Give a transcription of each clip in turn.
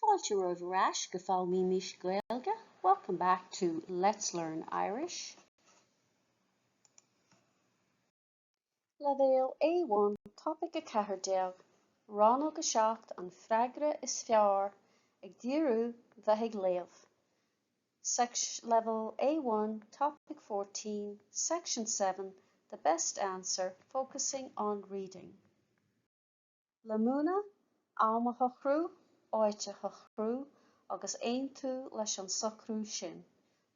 Fáilte romhaibh ar ais go Foghlaimímis Gaeilge, welcome back to Let's Learn Irish. Leibhéal A1, Topaic 14, Rannóg 7, An Freagra is Fearr, ag díriú bheith ag léamh. Section, Level A1, Topic 14, Section 7, The Best Answer, focusing on reading. Le múineadh, am a shocrú, áit a shocrú agus aontú leis an socrú sin,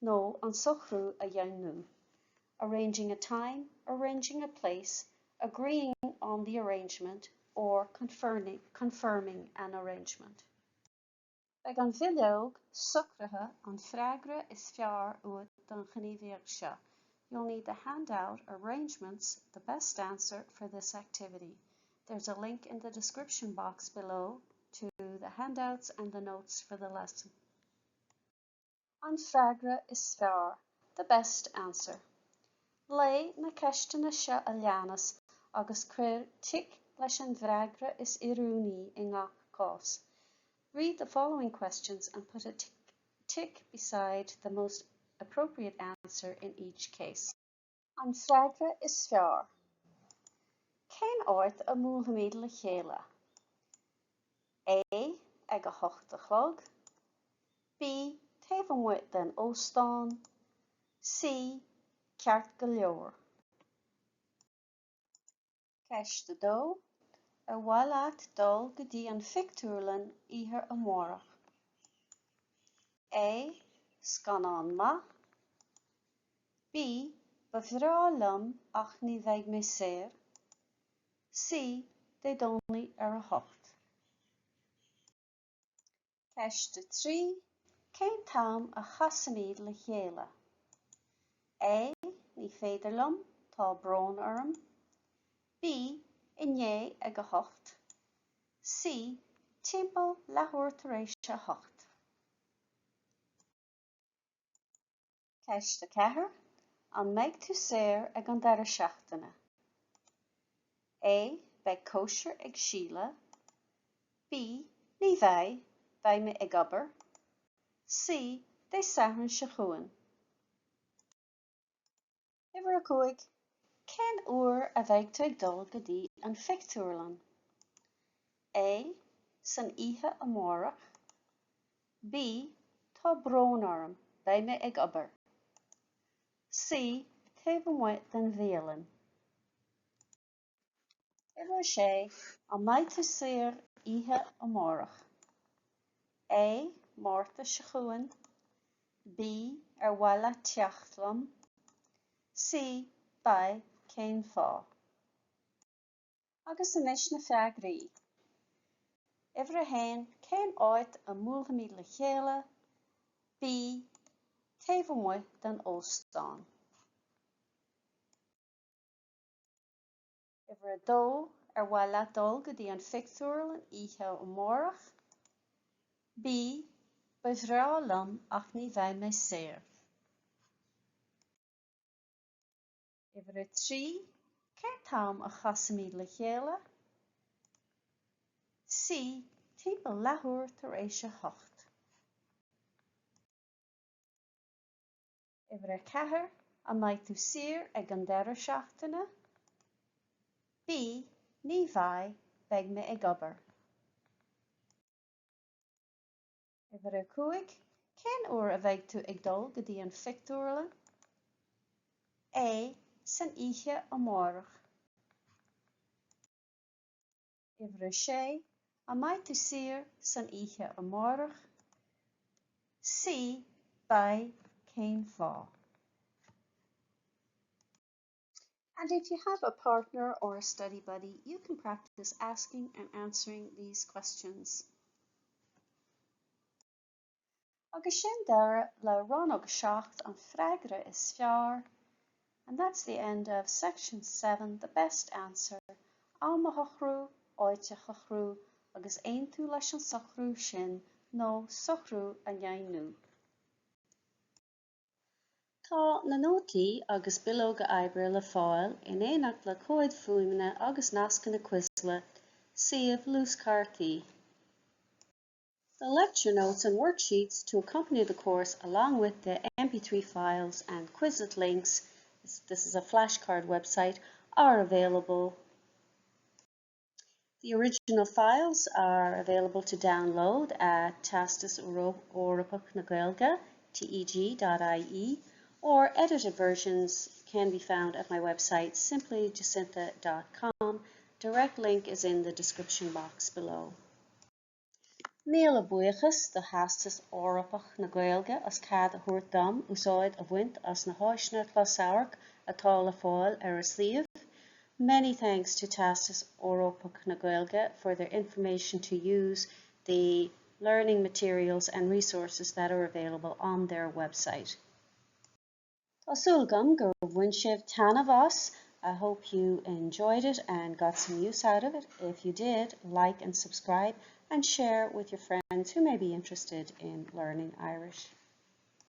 nó an socrú a dheimhniú. Arranging a time, arranging a place, agreeing on the arrangement or confirming an arrangement. Beidh an bhileog socruithe An Freagra is Fearr uait don ghníomhaíocht seo. You'll need the handout Arrangements, The Best Answer for this activity. There's a link in the description box below to the handouts and the notes for the lesson. An freagra is fearr, the best answer. Léigh na ceisteanna seo a leanas agus cuir tic leis an bhfreagra is oiriúnaí i ngach cás. Read the following questions and put a tick beside the most appropriate answer in each case. An freagra is fearr. Cén áit a mbuailfimid le chéile? A. Ag a hocht a chlog. B. Taobh amuigh den óstán. C. Ceart go leor. Ceist 2. Ar mhaith leat dul go dtí an phictiúrlann oíche amárach? A. Scannán maith. B. Ba bhreá liom ach ní bheidh mé saor. C. Dé Domhnaigh ar a hocht. Ceist 3. Cén t-am a chasfaimid le chéile? A. Ní féidir liom, tá brón orm. B. Inné ag a hocht. C. Timpeall leathuair tar éis a hocht. Ceist 4. An mbeidh tú saor ag an deireadh seachtaine? A. Beidh cóisir ag Síle. B. Ní bheidh, beidh mé ag obair. C. Dé Sathairn seo chugainn. Uimhir 5. Cén uair a bheidh tú ag dul go dtí an phictiúrlann? A. San oíche amárach. B. Tá brón orm, beidh mé ag obair. C. Taobh amuigh den bhialann. Uimhir 6. An mbeidh tú saor oíche amárach? A. Márta seo chugainn. B. Ar mhaith leat teacht liom? C. Beidh, cén fáth? Agus anois na freagraí. Uimhir 1, Cén áit a mbuailfimid le chéile? B, Taobh amuigh den óstán. Uimhir 2, Ar mhaith leat dul go dtí an phictiúrlann oíche amárach? B, Ba bhreá liom ach ní bheidh mé saor. Uimhir 3, Cén t-am a chasfaimid le chéile? C, Timpeall leathuair tar éis a hocht. Uimhir 4, An mbeidh tú saor ag an deireadh seachtaine? B, Ní bheidh, beidh mé ag obair. Uimhir 5, Cén uair a bheidh tú ag dul go dtí an phictiúrlann? A, San oíche amárach. Uimhir 6, An mbeidh tú saor san oíche amárach? C, Beidh, cén fáth? And if you have a partner or a study buddy, you can practice asking and answering these questions. Agus sin deireadh le rannóg 7 an freagra is fearr. And that's the end of section 7, the best answer, am a shocrú, áit a shocrú, agus aontú leis an socrú sin nó socrú a dheimhniú. Tá na nótaí agus bileoga oibre le fáil in éineacht le comhaid fuaime agus nascanna Quizlet, suíomh luaschártaí. The lecture notes and worksheets to accompany the course along with the MP3 files and Quizlet links, this is a flashcard website, are available. The original files are available to download at Teastas Eorpach na Gaeilge, teg.ie, or edited versions can be found at my website simplyjacintha.com. Direct link is in the description box below. Míle buíochas do Theastas Eorpach na Gaeilge as cead a thabhairt dom úsáid a bhaint as na háiseanna closamhairc atá le fáil ar a suíomh. Many thanks to Teastas Eorpach na Gaeilge for their information to use the learning materials and resources that are available on their website. Tá súil agam gur bhain sibh taitneamh as. I hope you enjoyed it and got some use out of it. If you did, like and subscribe and share with your friends who may be interested in learning Irish.